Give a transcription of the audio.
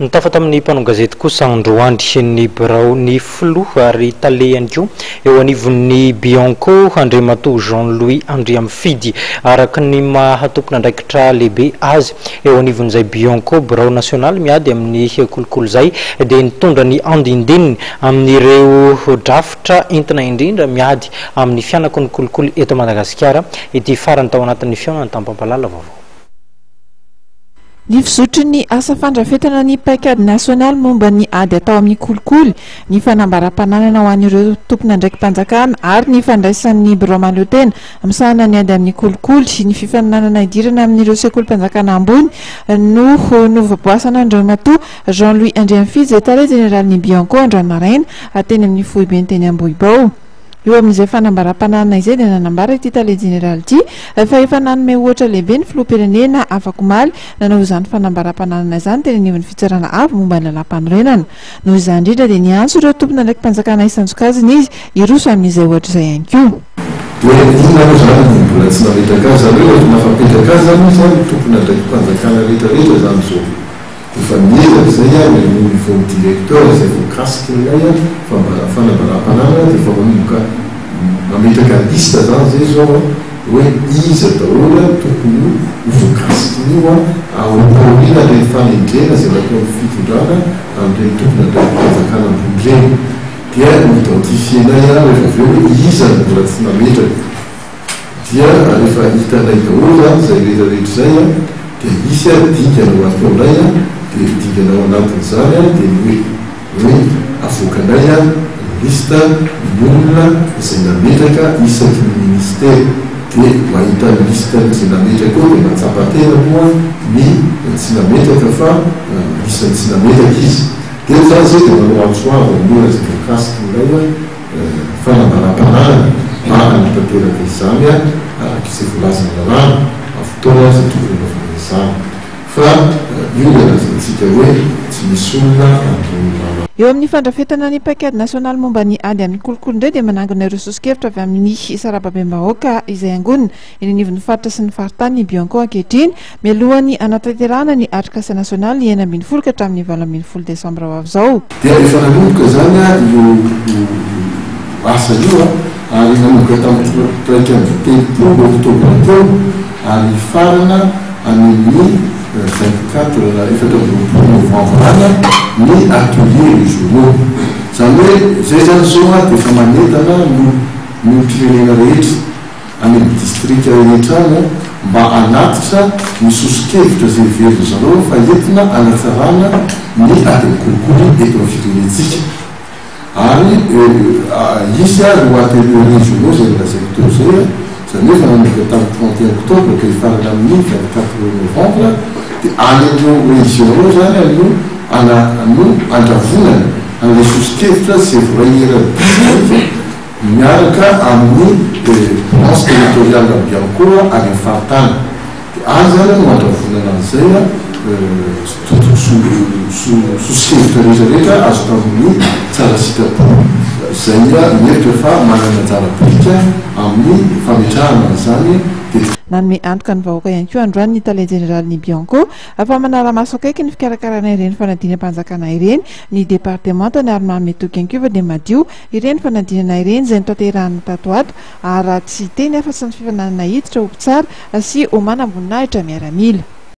Nitafa tamin'ny mpanao gazety kosa androany ny biraon'ny filoha ary tale ihany koa eo anivon'ny Bianco, Andriamatoa Jean Louis Andriamifidy. Araka ny maha tompon'andraikitra lehibe azy eo anivon'izay Bianco, birao nasionaly miady amin'ny kolikoly izay, dia nitondra ny andindininy amin'ireo drafitra entina indrindra miady amin'ny fihanaky ny kolikoly eto Madagasikara ity farany tao anatin'ny fihaonana tamin'ny mpampahalala vaovao. Ny fizotry ny asa fandrafetana ny paikady nasionaly momba ny ady atao amin'ny kolikoly, ny fanambaram-pananana ho an'ireo tompon'andraiki-panjakana ary ny fandraisan'ny birao mahaleotena misahana ny ady amin'ny kolikoly, ny fifaninanana hidirana amin'ireo sekolim-panjakana ambony no novoaboasan'Andriamatoa Jean Louis Andriamifidy izay tale jeneralin'ny Bianco androany maraina teny amin'ny foibeny teny Ambohibao. Eo amin'izay fanambaram-pananana izay dia nanambara ity tale jeneraly ity fa efa nanome ohatra lehibe ny filoham-pirenena afak'omaly nanao izany fanambaram-pananana izany teny anivon'ny fitsarana avo momba ny lalàmpanorenana. Noho izany indrindra dia niantso ireo tompon'andraiki-panjakana isan-tsokajiny izy hiroso amin'izay ohatra izay ihany koa. Dia inona moa izany no mbola tsy nametraka azy? Izany hoe rehefa nafapetraka azy izany izy an, ny tompon'andraiki-panjakana rehetra rehetra izany izao. Efa miezaka izay aho eo au niveau ny directeur izay voakasik'ilay fanambaram-pananana dia efa manomboka mametraka liste zany zay zao an hoe iza daholo an tokony ho voakasikin'io an ao aorian'ireny fanendrena izay nataon'ny fitondrana an'ireny tompon'andraiki-panjakana ambony ireny dia mi-identifier-nay an rehefa avy eo hoe iza no mbola tsy nametraka Dia rehefa hitanay daholo izany izay rehetra rehetra izay an, dia hisy an dingana ho ataonay an, dia ny dingana ao anatin'izany an dia ny hoe hoe avoakanay an ny liste ny olona izay nametraka isaky ny ministera, dia mahita ny liste n'izay nametraka eo dia mahatsapa tena moa ny tsy nametraka fa isan'ny tsy nametraka izy. Dia izany izay dia manao antso avo amin'ny olona izay voakasiky ilay fanambaram-pananana mba hanatanteraka izany araka izay voalazan'ny lalàna amin'ny fotoana izay tokony hanaovana izany. Fa io ilay lazaintsika hoe tsy misy olona ambony lalàna. Eo amin'ny fandrafetana ny paikady nasionaly momba ny ady amin'ny kolikoly indray dia manangona ireo soso-kevitra avy amin'ny sarababem-bahoaka izay angonina eny anivon'ny faritra sy ny faritany ny Bianco ankehitriny mialohan'ny hanatanterahana ny atrikasa nasionaly ny 16 ka hatramin'ny 18 desambra ho avy izao. Dia efa nanomboka izany io asa io ary nanomboka tamin'ny 31 oktobra teo ary hifarana any amin'ny 24 na 24 novambra any ny ateliers régionaux. Izany hoe izay izany izao dia efa manentana ny olom-pirenena rehetra. any amin'ny distrika rehetra any mba hanatitra ny soso-kevitra izay heverin-dry zareo fa entina hanatsarana ny ady amin'ny kolikoly eto amin'ny firenentsika. Ary hisy ireo ateliers régionaux izay nolazaiko teo izay, izany hoe efa nanomboka tamin'ny 31 octobre ka hifarana amin'ny 24 novembre, dia any amin'ireo régions ireo izany no no handravonana an'ilay soso-kevitra izay voaray eran'ny distrika. miaraka amin'ny branche territoriale Bianco any amin'ny faritany. Dia any izany no handravonana an'izay soso-kevitra rehetra rehetra azo tamin'ny tsara sitrapo izay mihevitra fa manana anjara biriky amin'ny fametrahana an'izany dia Nanome antoka ny vahoaka ihany koa androany ny tale jeneralin'ny Bianco fa manara-maso akaiky ny fikarakarana ireny fanadinam-panjakana ireny ny departemantany ary manome toky ihany koa fa dia madio Ireny fanadinana ireny izay notanterahina tato ho ato ary raha tsy hiteny afa-tsy ny fifaninanana hiditra ho mpitsara sy ho manamboninahitra miaramila.